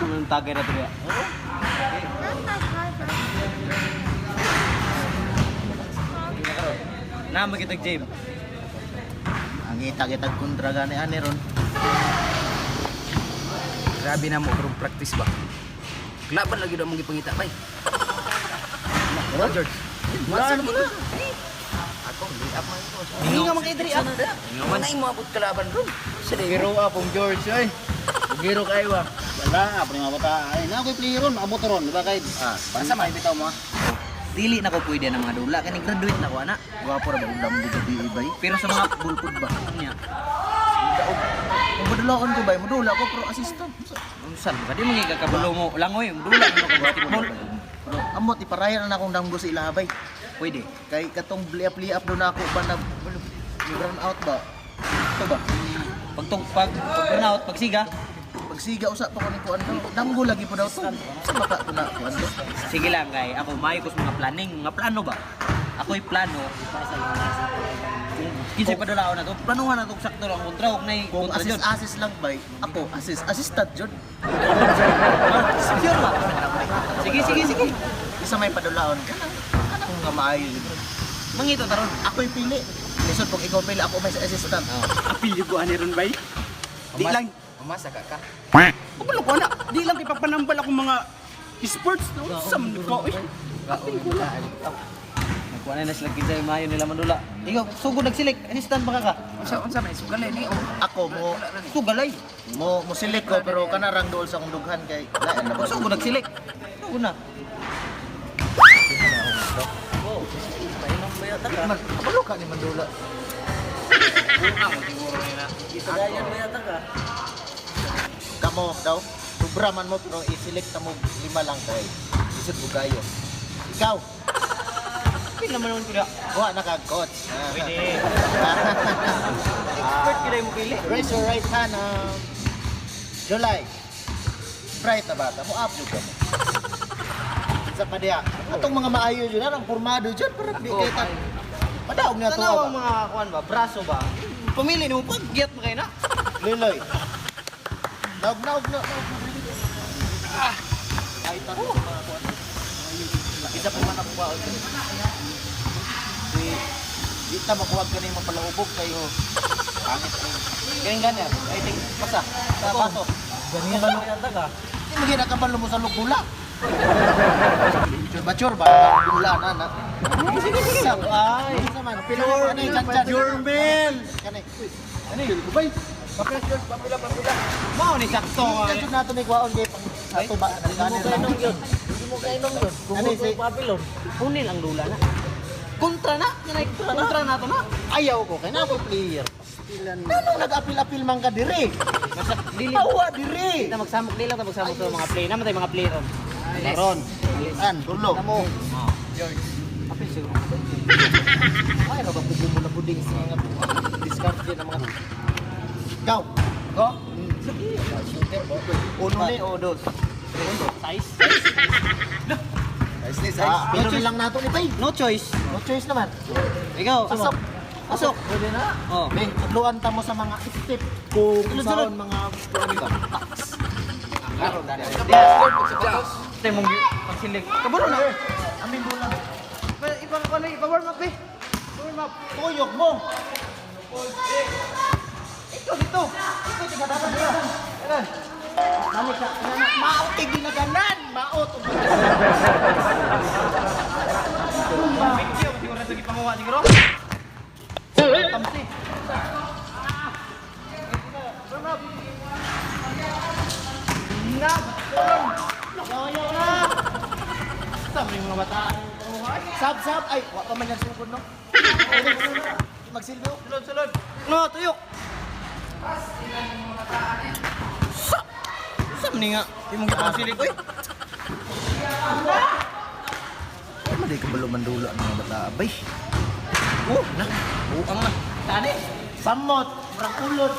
Ang tagay na to diya. Na magitag James. Ang itag-itag kontra gani ani ron. Grabe na mo karong practice ba. Laban lagi daw mong gipangita bay. George. Wala mo na. Ako, lay up man ko. Hindi nga man kay Dre, ah. Wala mo abot kalaban ron. Giro apong George ay. Giro kayo ah. Wala, pre mga bata. Ay, na ako'y player ron, maabot ron, di ba kay? Ah, Asa man bitaw mo? Ah. Dili na ko pwede ng mga dula kani graduate na ko ana. Gwapo ra ba ug damgo gabi bay? Pero sa mga Bulpod ba? niya, Kung padulaon ko bay, modula ko pero assistant. unsan ba di mo gikabalo mo langoy, dula mo ko basketball. Pero amot iparayan na akong damgo sa ilaha bay. Pwede. Kay katong liap-liap do na ako ba na run out ba? Ito ba? Pag tung pag pag burnout, pag siga, Pagsiga usa pa ko ni kuan daw. Damgo lagi po daw to. Sa baka ko na kuan do. sige lang kay ako maayo ko sa mga planning, mga plano ba. Ako'y plano. Kung kinsay padulaon na to, planuhan na to sakto lang kontra og nay Kung kontra assist jud. assist lang bay, ako assist assistant jud. Sure ba? Sige, sige, sige. Isa may padulaon kana. Kana kung nga maayo jud. Mangito taron. Ako'y pili. Lisod pag ikaw pili, ako may sa assistant. Apil yung ani ron bay. Di lang Umasa ka ka. Kabalo ko na. Di lang kay papanambal akong mga sports no. Sa man ko. Uy. Nagkuha na sila kinsay maayo nila mandula. Ikaw sugod nagsilik, assistant baka ka. Unsa unsa man sugalay ni oh. Ako mo Sugalay. mo mo select ko pero kana rang dool sa akong dughan kay lain na ba. Sugod nagsilik. Sugod na. Man, kabalo ka ni Mandula. Kamo daw, sobra man mo pero i-select ta mo lima lang kay isip ko kayo. Ikaw, Pila naman naman kuya. wa na ka coach. Pwede. Expert kaya mo pili. Raise your right hand. July. Bright na bata mo up jud ka mo. Sa pa diha. Atong mga maayo jud ang pormado jud para di kay ta. Padaog na to. Tanaw ang mga kuan ba, braso ba? Pumili nimo pag giyat mo kayo na. Liloy. Naog naog na. Ah. Ay tatlo sa mga kuan. Isa pa man ako ba. Di di ta makuha kani mapalaubog kay pangit ni. Ganyan ganyan. Ay ting pasa. Sa baso. Ganyan ba yata ka? Di mo ginakabalo mo sa lugula. Mature ba? Dula na na. Sige sige. Ay. Sa man. Pila mo na chan chan. Jurmel. Kani. Ani. Mao ni sakto. Di jud nato ni kuwaon kay pang sa tuba. Hindi mo kainom yun. Hindi mo kainom yun. Ano si Punil ang dula na. Kontra na. Kontra na to na. Ayaw ko kay na ako player. Nanong nag-apil-apil man ka dire? Masak dili. Awa dire. Ta magsamok dili lang ta magsamok sa mga play. Naman tayo mga play ron. Ron. An dulo. Mo. Apil siguro. Ay, ra ba pud mo na puding sa mga discard din ang mga. Go. Go. Shooter ba? Uno ni o dos. Size. Size ni size. Pero lang nato ni Tay. No choice. No choice naman. Ikaw, Pasok. Pasok. Pwede na. Oh. Be, tudluan ta mo sa mga step kung Sulod, saan sulod. mga ano ba? Tay mong pagsilig. Kabalo na. Amin bola. Ipa ano, ipa warm up eh. Warm up. Tuyok mo. Ikaw dito. Ikaw tiga dapat dito. Kanan. Balik ka. Mao kay ginaganan. Mao to. Video siguro sa gipanguha siguro. Tamsi. Warm up. Na. Yaw na. Sa mga bata. Sab sab ay wa pa man yan sugod no. Magsilbi oh. Sulod, sulod. No, tuyok. Sa. Sa man nga. Di mong gipangsilig oy. Ay, maday kabalo mandula ang mga bata abay. Oh, na. Buang na. Tani. Samot, murang ulod.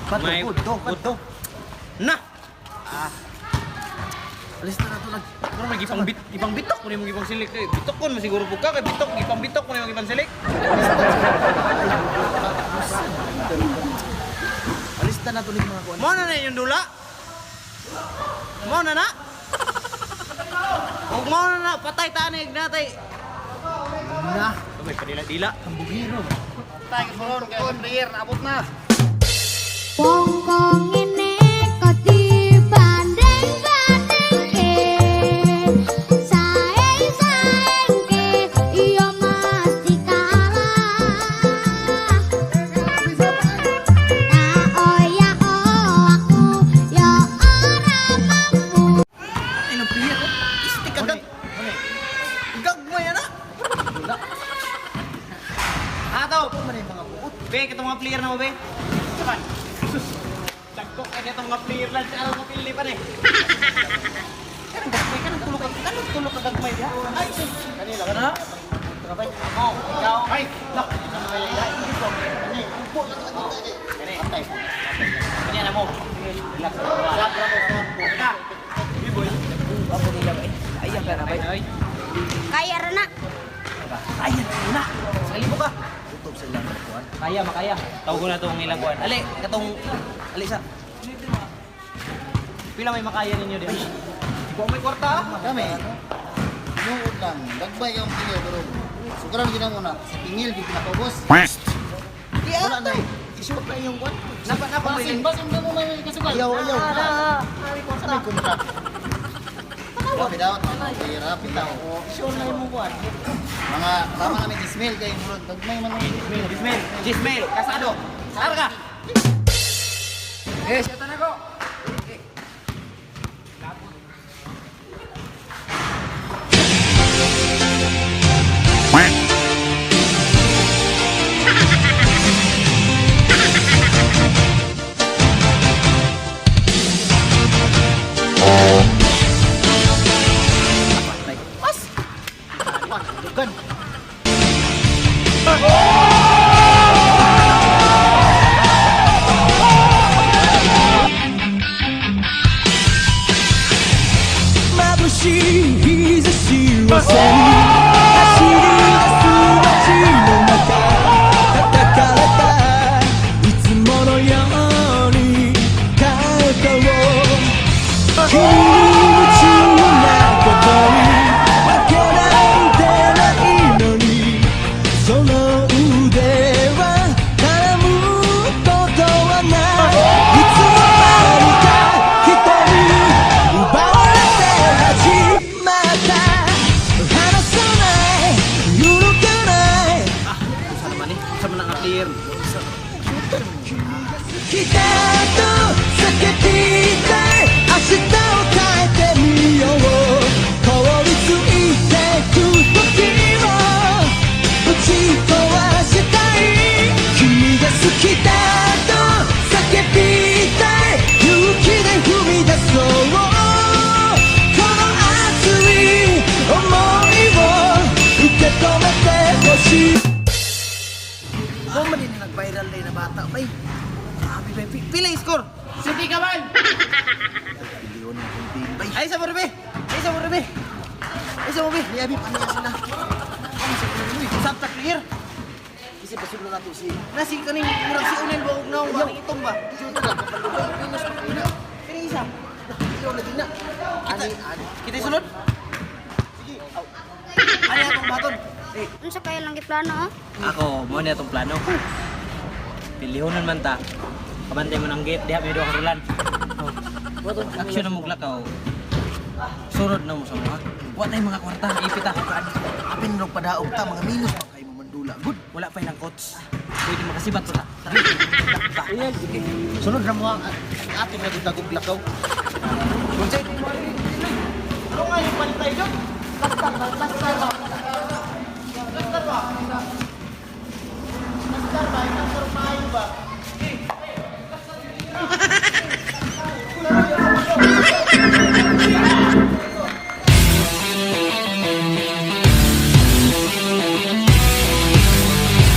Bato, May- do, bato. Na. Alis na nato nag. Pero may gipang bit, ipang bitok ko nimo gipang silik kay bitok kon masiguro pud ka kay bitok gipang bitok ko nimo gipang silik. Alis na nato ni mga kuan. Mo na na yung dula. Mao na na. Og mao na na, patay ta ni natay. Na. May padila-dila. Hambugiro. Tayo sa kay player abot na. Wong kok ngene kok dibanding-bandingke, saing-saingke iya mesti kalah. Tak oyak aku ya ora mampu. Ay, nang player. Isti ka gag. Gagmay ana. Ato, Man yung mga buot. be katong mga player na mo be. Saman. Sus. Dagko kay katong mga player lang sa aron mapili pa ni. Kanang gagmay, kanang tulog ka gagmay diha. Ay, sus. Kanila ka Ha? Trabay. Ako, ikaw. Ay, nak. Kani, upo lang lang kita Kani. Atay. Kanya na mo. Relax. Sarap ra mo, sarap mo. Ka. Boy. Ako nila ba? Ayan ka na ba? Kaya ra na. Ayan na. Sa libo ka. Utob sa ilang kuan. Kaya, makaya. Tawag ko na itong ilang kuwan. Ali, katong... Ali sa... Pila may makaya ninyo diyan? Di may kwarta ah. Kami. Tinuod lang. Dagbay yung player pero sukaran gid mo na. Sa tingil gid pinakaubos. Wala na. Isuot na yung kuan. Napa, napa may... Basin, basin na mo may kasugal. Ayaw, ayaw. Sa may kontra. Grabe daw mga player ha, bitaw. Isuot na yung kuan. Mga tama na ni Ismail kay murag gagmay man ang Ismail, Ismail, Ismail, kasado. Sarga. Eh, siya na ko. Kuan, dugan. 眩しい日差しを背に走り出す街の中叩かれたいつものように肩を君に夢中なことにわけなんてないのにその腕は絡むことはないいつの間にか人に奪われて始まった離さない揺るがない Sa naman eh. Sa man ang player. きだと叫びたい明日を変えてみよう凍りついてく時をぶち壊したい君が好きだと叫びたい勇気で踏み出そうこの熱い想いを受け止めてほしい Kung man din nag-viral na bata, bay. Grabe bay. Pila yung score? City ka man! Bilyon ng kunting bay. Ay, sa Morbe! Ay, sa Morbe! Ay, sa Morbe! Ni abi paniya sila. Ano sa kuno ni? Sab ta player. Kasi pasulod na to si Nasi kaning murag si Unel ba og naong ba itong ba? Shooter lang kapalugay. Minus pa kayo. Kini isa. Ayaw lagi na. Ani ani. Kita sulod? Sige. Aw. Ano atong baton? Eh, Unsa kaya lang giplano oh? Ako, mo ni atong plano. Pilihonon man ta. Kabantay mo ng gate, diha may duha ka rulan. Action na mo glakaw. Surod na mo sa mga. Wa tay mga kwarta, ipit ako kaan. Apin rog padaog ta mga minus pa kayo mo mandula. Good. Wala pa ilang coach. Pwede makasibat pa ta. Ta. Sunod na mo ang ato na gud tagog lakaw. Ano nga yung pantay doon? Lastar ba? Lastar ba? Lastar ba? Lastar ba? Lastar maayo ba?